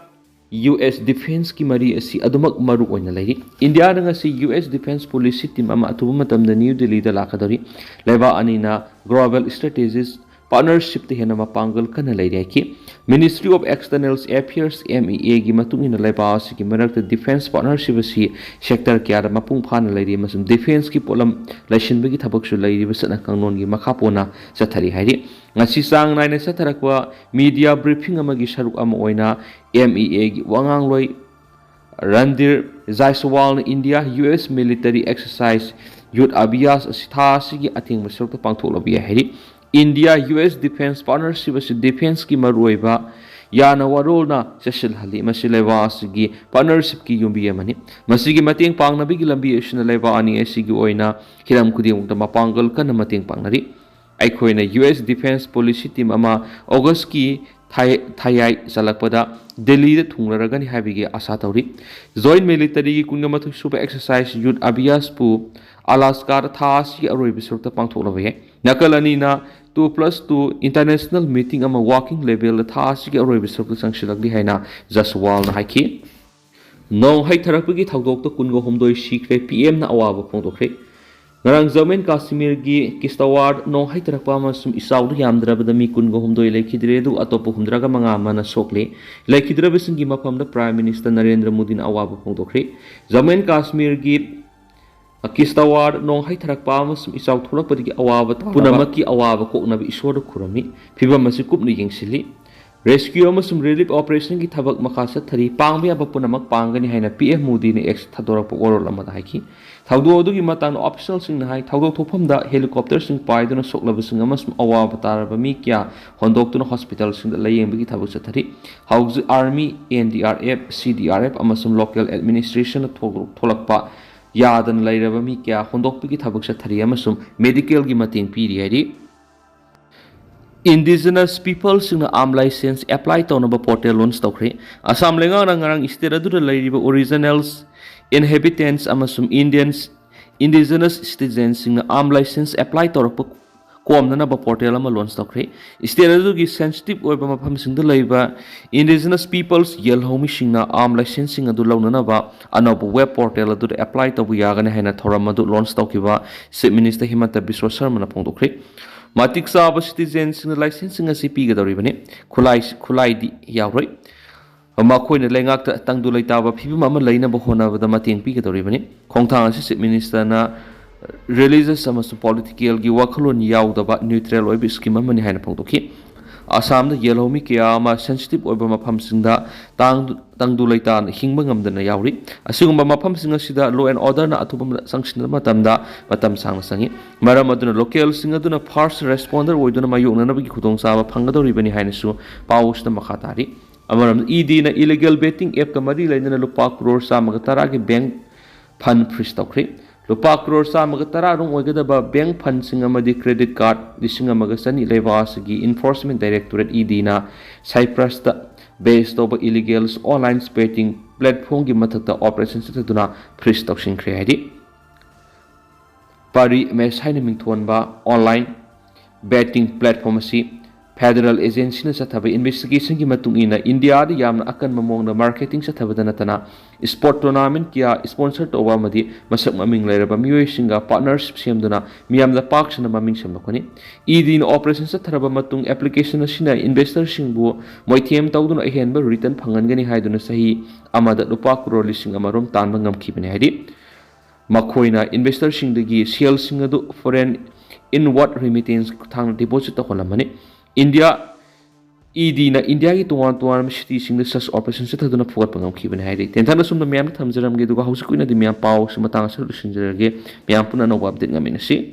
U S ꯗꯤꯐꯦꯟꯁꯀꯤ ꯃꯔꯤ ꯑꯁꯤ ꯑꯗꯨꯃꯛ ꯃꯔꯨ ꯑꯣꯏꯅ ꯂꯩꯔꯤ꯫ ꯏꯟꯗꯤꯌꯥꯅ ꯉꯁꯤ U S defence policy team ꯑꯃ ꯑꯊꯨꯕ ꯃꯇꯝꯗ ꯅ꯭ꯌꯨ ꯗꯤꯜꯂꯤꯗ ꯂꯥꯛꯀꯗꯧꯔꯤ꯫ ꯂꯩꯕꯥꯛ ꯑꯅꯤꯅ ꯒ꯭ꯂꯣꯕꯦꯜ ꯁ꯭ꯇ꯭ꯔꯦꯇꯦꯖꯤꯁ ꯄꯥꯔꯠꯅꯔꯁꯤꯞꯇ ꯍꯦꯟꯅ ꯃꯄꯥꯡꯒꯜ ꯀꯟꯅ ꯂꯩꯔꯤ ꯍꯥꯏꯈꯤ꯫ Ministry of External Affairs, M E ꯑꯦꯒꯤ ꯃꯇꯨꯡ ꯏꯟꯅ ꯂꯩꯕꯥꯛ ꯑꯁꯤꯒꯤ ꯃꯔꯛꯇ ꯗꯤꯐꯦꯟꯁ ꯄꯥꯔꯠꯅꯔꯁꯤꯞ ꯑꯁꯤ ꯁꯦꯛꯇꯔ ꯀꯌꯥꯗ ꯃꯄꯨꯡ ꯐꯥꯅ ꯂꯩꯔꯤ ꯑꯃꯁꯨꯡ ꯗꯤꯐꯦꯟꯁꯀꯤ ꯄꯣꯠꯂꯝ ꯂꯩꯁꯤꯟꯕꯒꯤ ꯊꯕꯛꯁꯨ ꯂꯩꯔꯤꯕ ꯆꯠꯅ ꯀꯥꯡꯂꯣꯟꯒꯤ ꯃꯈꯥ ꯄꯣꯟꯅ ꯆꯠꯊꯔꯤ ꯍꯥꯏꯔꯤ꯫ ꯉꯁꯤ ꯆꯥꯡ ꯅꯥꯏꯅ ꯆꯠꯊꯔꯛꯄ ꯃꯤꯗꯤꯌꯥ ꯕ꯭ꯔꯤꯐꯤꯡ ꯑꯃꯒꯤ ꯁꯔꯨꯛ ꯑꯃ ꯑꯣꯏꯅ ꯑꯦꯝ ꯏ ꯑꯦꯒꯤ ꯋꯥꯉꯥꯡꯂꯣꯏ ꯔꯟꯙꯤꯔ ꯖꯥꯏꯁꯋꯥꯜꯅ India U S military exercise Yudh Abhyas ꯑꯁꯤ ꯊꯥ ꯑꯁꯤꯒꯤ ꯑꯊꯦꯡꯕ ꯁꯔꯨꯛꯇ ꯄꯥꯡꯊꯣꯛꯂꯕ ꯌꯥꯏ ꯍꯥꯏꯔꯤ꯫ India U S defence partnership ꯑꯁꯤ ꯗꯤꯐꯦꯟꯁꯀꯤ ꯃꯔꯨꯑꯣꯏꯕ ꯌꯥꯅ ꯋꯥꯔꯣꯜꯅ ꯆꯦꯠꯁꯤꯜꯍꯜꯂꯤ꯫ ꯃꯁꯤ ꯂꯩꯕꯥꯛ ꯑꯁꯤꯒꯤ ꯄꯥꯔꯠꯅꯔꯁꯤꯞꯀꯤ ꯌꯨꯝꯕꯤ ꯑꯃꯅꯤ꯫ ꯃꯁꯤꯒꯤ ꯃꯇꯦꯡ ꯄꯥꯡꯅꯕꯒꯤ ꯂꯝꯕꯤ ꯑꯁꯤꯅ ꯂꯩꯕꯥꯛ ꯑꯅꯤ ꯑꯁꯤꯒꯤ ꯑꯣꯏꯅ ꯍꯤꯔꯝ ꯈꯨꯗꯤꯡꯃꯛꯇ ꯃꯄꯥꯡꯒꯜ ꯀꯟꯅ ꯃꯇꯦꯡ ꯄꯥꯡꯅꯔꯤ꯫ ꯑꯩꯈꯣꯏꯅ U S defence policy team ꯑꯃ ꯑꯣꯒꯁꯀꯤ ꯊꯥ-, ꯊꯥꯌꯥꯏ ꯆꯜꯂꯛꯄꯗ ꯗꯦꯜꯂꯤꯗ ꯊꯨꯡꯂꯔꯒꯅꯤ ꯍꯥꯏꯕꯒꯤ ꯑꯥꯁꯥ ꯇꯧꯔꯤ꯫ ꯖꯣꯏꯟ ꯃꯤꯂꯤꯇꯔꯤꯒꯤ ꯀꯨꯟꯒ ꯃꯥꯊꯣꯏ ꯁꯨꯕ ꯑꯦꯛꯁꯔꯁꯥꯏꯖ ꯌꯨꯊ ꯑꯚꯤꯌꯥꯁꯄꯨ ꯑꯂꯥꯁꯀꯥꯗ ꯊꯥ ꯑꯁꯤꯒꯤ ꯑꯔꯣꯏꯕ ꯁꯔꯨꯛꯇ ꯄꯥꯡꯊꯣꯛꯂꯕ ꯌꯥꯏ꯫ ꯅꯥꯀꯜ ꯑꯅꯤꯅ two plus two international meeting ꯑꯃ ꯋꯥꯔꯀꯤꯡ ꯂꯦꯚꯦꯜꯗ ꯊꯥ ꯑꯁꯤꯒꯤ ꯑꯔꯣꯏꯕ ꯁꯔꯨꯛꯇ ꯆꯪꯁꯤꯜꯂꯛꯂꯤ ꯍꯥꯏꯅ ꯖꯁꯋꯥꯜꯅ ꯍꯥꯏꯈꯤ꯫ ꯅꯣꯡ ꯍꯩꯊꯔꯛꯄꯒꯤ ꯊꯧꯗꯣꯛꯇ ꯀꯨꯟꯒ ꯍꯨꯝꯗꯣꯏ ꯁꯤꯈ꯭ꯔꯦ, ꯄꯤ ꯑꯦꯝꯅ ꯑꯋꯥꯕ ꯐꯣꯡꯗꯣꯛꯈ꯭ꯔꯦ꯫ ꯉꯔꯥꯡ ꯖꯝꯃꯨ ꯑꯦꯟ ꯀꯥꯁꯃꯤꯔꯒꯤ ꯀꯤꯁꯇꯋꯥꯔꯗ ꯅꯣꯡ ꯍꯩꯊꯔꯛꯄ ꯑꯃꯁꯨꯡ ꯏꯆꯥꯎꯗ ꯌꯥꯝꯗ꯭ꯔꯕꯗ ꯃꯤ ꯀꯨꯟꯒ ꯍꯨꯝꯗꯣꯏ ꯂꯩꯈꯤꯗ꯭ꯔꯦ, ꯑꯗꯨꯒ ꯑꯇꯣꯞꯄ ꯍꯨꯝꯗ꯭ꯔꯥꯒ ꯃꯉꯥ ꯑꯃꯅ ꯁꯣꯛꯂꯦ꯫ ꯂꯩꯈꯤꯗ꯭ꯔꯕꯁꯤꯡꯒꯤ ꯃꯐꯝꯗ ꯄ꯭ꯔꯥꯏꯝ ꯃꯤꯅꯤꯁꯇꯔ ꯅꯔꯦꯟꯗ꯭ꯔ ꯃꯣꯗꯤꯅ ꯑꯋꯥꯕ ꯐꯣꯡꯗꯣꯛꯈ꯭ꯔꯦ꯫ ꯖꯝꯃꯨ ꯑꯦꯟ ꯀꯥꯁꯃꯤꯔꯒꯤ ꯀꯤꯁꯇꯋꯥꯔꯗ ꯅꯣꯡ ꯍꯩꯊꯔꯛꯄ ꯑꯃꯁꯨꯡ ꯏꯆꯥꯎ ꯊꯣꯛꯂꯛꯄꯗꯒꯤ ꯑꯋꯥꯕ ꯇꯥꯔꯕ ꯄꯨꯝꯅꯃꯛꯀꯤ ꯑꯋꯥꯕ ꯀꯣꯛꯅꯕ ꯏꯁꯣꯔꯗ ꯈꯨꯔꯨꯝꯃꯤ꯫ ꯐꯤꯚꯝ ꯑꯁꯤ ꯀꯨꯞꯅ ꯌꯦꯡꯁꯤꯜꯂꯤ꯫ Rescue ꯑꯃꯁꯨꯡ relief operationꯒꯤ ꯊꯕꯛ ꯃꯈꯥ ꯆꯠꯊꯔꯤ, ꯄꯥꯡꯕ ꯌꯥꯕ ꯄꯨꯝꯅꯃꯛ ꯄꯥꯡꯒꯅꯤ ꯍꯥꯏꯅ P M Modiꯅ X ꯊꯥꯗꯣꯔꯛꯄ ꯋꯥꯔꯣꯜ ꯑꯃꯗ ꯍꯥꯏꯈꯤ꯫ ꯊꯧꯗꯣꯛ ꯑꯗꯨꯒꯤ ꯃꯇꯥꯡꯗ officialꯁꯤꯡꯅ ꯍꯥꯏ, ꯊꯧꯗꯣꯛ ꯊꯣꯛꯐꯝꯗ helicopterꯁꯤꯡ ꯄꯥꯏꯗꯨꯅ ꯁꯣꯛꯂꯕꯁꯤꯡ ꯑꯃꯁꯨꯡ ꯑꯋꯥꯕ ꯇꯥꯔꯕ ꯃꯤ ꯀꯌꯥ ꯍꯣꯟꯗꯣꯛꯇꯨꯅ hospitalꯁꯤꯡꯗ ꯂꯥꯌꯦꯡꯕꯒꯤ ꯊꯕꯛ ꯆꯠꯊꯔꯤ꯫ ꯍꯧꯖꯤꯛ Army, N D R F, C D R F ꯑꯃꯁꯨꯡ local administrationꯅ ꯊꯣꯛ-, ꯊꯣꯛꯂꯛꯄ ꯌꯥꯗꯅ ꯂꯩꯔꯕ ꯃꯤ ꯀꯌꯥ ꯍꯣꯟꯗꯣꯛꯄꯒꯤ ꯊꯕꯛ ꯆꯠꯊꯔꯤ ꯑꯃꯁꯨꯡ medicalꯒꯤ ꯃꯇꯦꯡ ꯄꯤꯔꯤ ꯍꯥꯏꯔꯤ꯫ Indigenous peopleꯁꯤꯡꯅ armed license apply ꯇꯧꯅꯕ portal launch ꯇꯧꯈ꯭ꯔꯦ꯫ ꯑꯁꯥꯝ ꯂꯩꯉꯥꯛꯅ ꯉꯔꯥꯡ state ꯑꯗꯨꯗ ꯂꯩꯔꯤꯕ originals, inhabitants ꯑꯃꯁꯨꯡ Indians, indigenous citizensꯁꯤꯡꯅ armed license apply ꯇꯧꯔꯛꯄ ꯀꯣꯝꯅꯅꯕ portal ꯑꯃ launch ꯇꯧꯈ꯭ꯔꯦ꯫ State ꯑꯗꯨꯒꯤ sensitive ꯑꯣꯏꯕ ꯃꯐꯝꯁꯤꯡꯗ ꯂꯩꯕ indigenous peoples ꯌꯦꯜꯍꯧꯃꯤꯁꯤꯡꯅ armed licenseꯁꯤꯡ ꯑꯗꯨ ꯂꯧꯅꯅꯕ ꯑꯅꯧꯕ web portal ꯑꯗꯨꯗ apply ꯇꯧꯕ ꯌꯥꯒꯅꯤ ꯍꯥꯏꯅ ꯊꯧꯔꯝ ꯑꯗꯨ launch ꯇꯧꯈꯤꯕ Chief Minister ꯍꯤꯃꯟꯇ ꯕꯤꯁ꯭ꯋ ꯁꯔꯃꯅ ꯐꯣꯡꯗꯣꯛꯈ꯭ꯔꯦ꯫ ꯃꯇꯤꯛ ꯆꯥꯕ citizenꯁꯤꯡꯅ licenseꯁꯤꯡ ꯑꯁꯤ ꯄꯤꯒꯗꯧꯔꯤꯕꯅꯤ꯫ ꯈꯨꯠꯂꯥꯏ, ꯈꯨꯠꯂꯥꯏꯗꯤ ꯌꯥꯎꯔꯣꯏ꯫ ꯃꯈꯣꯏꯅ ꯂꯩꯉꯥꯛꯇ ꯇꯪꯗꯨ ꯂꯩꯇꯥꯕ ꯐꯤꯕꯝ ꯑꯃ ꯂꯩꯅꯕ ꯍꯣꯠꯅꯕꯗ ꯃꯇꯦꯡ ꯄꯤꯒꯗꯧꯔꯤꯕꯅꯤ꯫ ꯈꯣꯡꯊꯥꯡ ꯑꯁꯤ Chief Ministerꯅ religious ꯑꯃꯁꯨꯡ politicalꯒꯤ ꯋꯥꯈꯜꯂꯣꯟ ꯌꯥꯎꯗꯕ neutral ꯑꯣꯏꯕ scheme ꯑꯃꯅꯤ ꯍꯥꯏꯅ ꯐꯣꯡꯗꯣꯛꯈꯤ꯫ ꯑꯁꯥꯝꯗ ꯌꯦꯜꯍꯧꯃꯤ ꯀꯌꯥ ꯑꯃ sensitive ꯑꯣꯏꯕ ꯃꯐꯝꯁꯤꯡꯗ ꯇꯥꯡ-, ꯇꯪꯗꯨ ꯂꯩꯇꯥꯅ ꯍꯤꯡꯕ ꯉꯝꯗꯅ ꯌꯥꯎꯔꯤ꯫ ꯑꯁꯤꯒꯨꯝꯕ ꯃꯐꯝꯁꯤꯡ ꯑꯁꯤꯗ law and orderꯅ ꯑꯊꯨꯕ ꯆꯪꯁꯤꯟꯕ ꯃꯇꯝꯗ ꯃꯇꯝ ꯁꯥꯡꯅ ꯆꯪꯏ꯫ ꯃꯔꯝ ꯑꯗꯨꯅ localꯁꯤꯡ ꯑꯗꯨꯅ first responder ꯑꯣꯏꯗꯨꯅ ꯃꯥꯌꯣꯛꯅꯅꯕꯒꯤ ꯈꯨꯗꯣꯡꯆꯥꯕ ꯐꯪꯒꯗꯧꯔꯤꯕꯅꯤ ꯍꯥꯏꯅꯁꯨ ꯄꯥꯎ ꯑꯁꯤꯗ ꯃꯈꯥ ꯇꯥꯔꯤ꯫ ꯑꯃꯔꯣꯝꯗ EDꯅ illegal betting appꯀ ꯃꯔꯤ ꯂꯩꯅꯅ ꯂꯨꯄꯥ ꯀ꯭ꯔꯣꯔ ꯆꯥꯝꯃꯒ ꯇꯔꯥꯒꯤ bank fund freeze ꯇꯧꯈ꯭ꯔꯦ꯫ ꯂꯨꯄꯥ ꯀ꯭ꯔꯣꯔ ꯆꯥꯝꯃꯒ ꯇꯔꯥ ꯔꯣꯝ ꯑꯣꯏꯒꯗꯕ bank fundꯁꯤꯡ ꯑꯃꯗꯤ credit card ꯂꯤꯁꯤꯡ ꯑꯃꯒ ꯆꯅꯤ ꯂꯩꯕꯥꯛ ꯑꯁꯤꯒꯤ Enforcement Directorate, EDꯅ Cyprusꯇ base ꯇꯧꯕ illegals online betting platformꯒꯤ ꯃꯊꯛꯇ operation ꯆꯠꯊꯗꯨꯅ freeze ꯇꯧꯁꯤꯟꯈ꯭ꯔꯦ ꯍꯥꯏꯔꯤ꯫ ꯄꯥꯔꯤ ꯃꯦꯁ ꯍꯥꯏꯅ ꯃꯤꯡꯊꯣꯟꯕ online betting platform ꯑꯁꯤ federal agencyꯅ ꯆꯠꯊꯕ investigationꯒꯤ ꯃꯇꯨꯡ ꯏꯟꯅ, ꯏꯟꯗꯤꯌꯥꯗ ꯌꯥꯝꯅ ꯑꯀꯟꯕ ꯃꯑꯣꯡꯗ marketing ꯆꯠꯊꯕꯗ ꯅꯠꯇꯅ, sport tournament ꯀꯌꯥ sponsor ꯇꯧꯕ ꯑꯃꯗꯤ ꯃꯁꯛ ꯃꯃꯤꯡ ꯂꯩꯔꯕ ꯃꯤꯑꯣꯏꯁꯤꯡꯒ partnership ꯁꯦꯝꯗꯨꯅ ꯃꯤꯌꯥꯝꯗ ꯄꯥꯛ ꯁꯟꯅ ꯃꯃꯤꯡ ꯁꯦꯝꯗꯣꯛꯀꯅꯤ꯫ EDꯅ operation ꯆꯠꯊꯔꯕ ꯃꯇꯨꯡ, application ꯑꯁꯤꯅ investorꯁꯤꯡꯕꯨ ꯃꯣꯏꯊꯦꯝ ꯇꯧꯗꯨꯅ ꯑꯍꯦꯟꯕ return ꯐꯪꯍꯟꯒꯅꯤ ꯍꯥꯏꯗꯨꯅ ꯆꯍꯤ ꯑꯃꯗ ꯂꯨꯄꯥ ꯀ꯭ꯔꯣꯔ ꯂꯤꯁꯤꯡ ꯑꯃ ꯔꯣꯝ ꯇꯥꯟꯕ ꯉꯝꯈꯤꯕꯅꯤ ꯍꯥꯏꯔꯤ꯫ ꯃꯈꯣꯏꯅ investorꯁꯤꯡꯗꯒꯤ ꯁꯦꯜꯁꯤꯡ ꯑꯗꯨ foreign inward remittance ꯈꯨꯠꯊꯥꯡꯗ deposit ꯇꯧꯍꯜꯂꯝꯃꯅꯤ꯫ ꯏꯟꯗꯤꯌꯥ ꯏ ꯗꯤꯅ ꯏꯟꯗꯤꯌꯥꯒꯤ ꯇꯣꯉꯥꯟ ꯇꯣꯉꯥꯟꯕ ꯁꯤꯇꯤꯁꯤꯡꯗ ꯁꯔꯆ ꯑꯣꯄꯔꯦꯁꯟ ꯆꯠꯊꯗꯨꯅ ꯐꯨꯒꯠꯄ ꯉꯝꯈꯤꯕꯅꯤ ꯍꯥꯏꯔꯤ꯫ ꯇꯦꯟꯊꯥꯅ ꯁꯨꯝꯅ ꯃꯌꯥꯝꯗ ꯊꯝꯖꯔꯝꯒꯦ, ꯑꯗꯨꯒ ꯍꯧꯖꯤꯛꯀꯤ ꯑꯣꯏꯅꯗꯤ ꯃꯌꯥꯝ ꯄꯥꯎ ꯑꯁꯤ ꯃꯇꯥꯡ ꯑꯁꯤꯗ ꯂꯣꯏꯁꯤꯟꯖꯔꯒꯦ꯫ ꯃꯌꯥꯝ ꯄꯨꯟꯅ ꯑꯅꯧꯕ ꯑꯞꯗꯦꯠ ꯉꯥꯏꯃꯤꯟꯅꯁꯤ꯫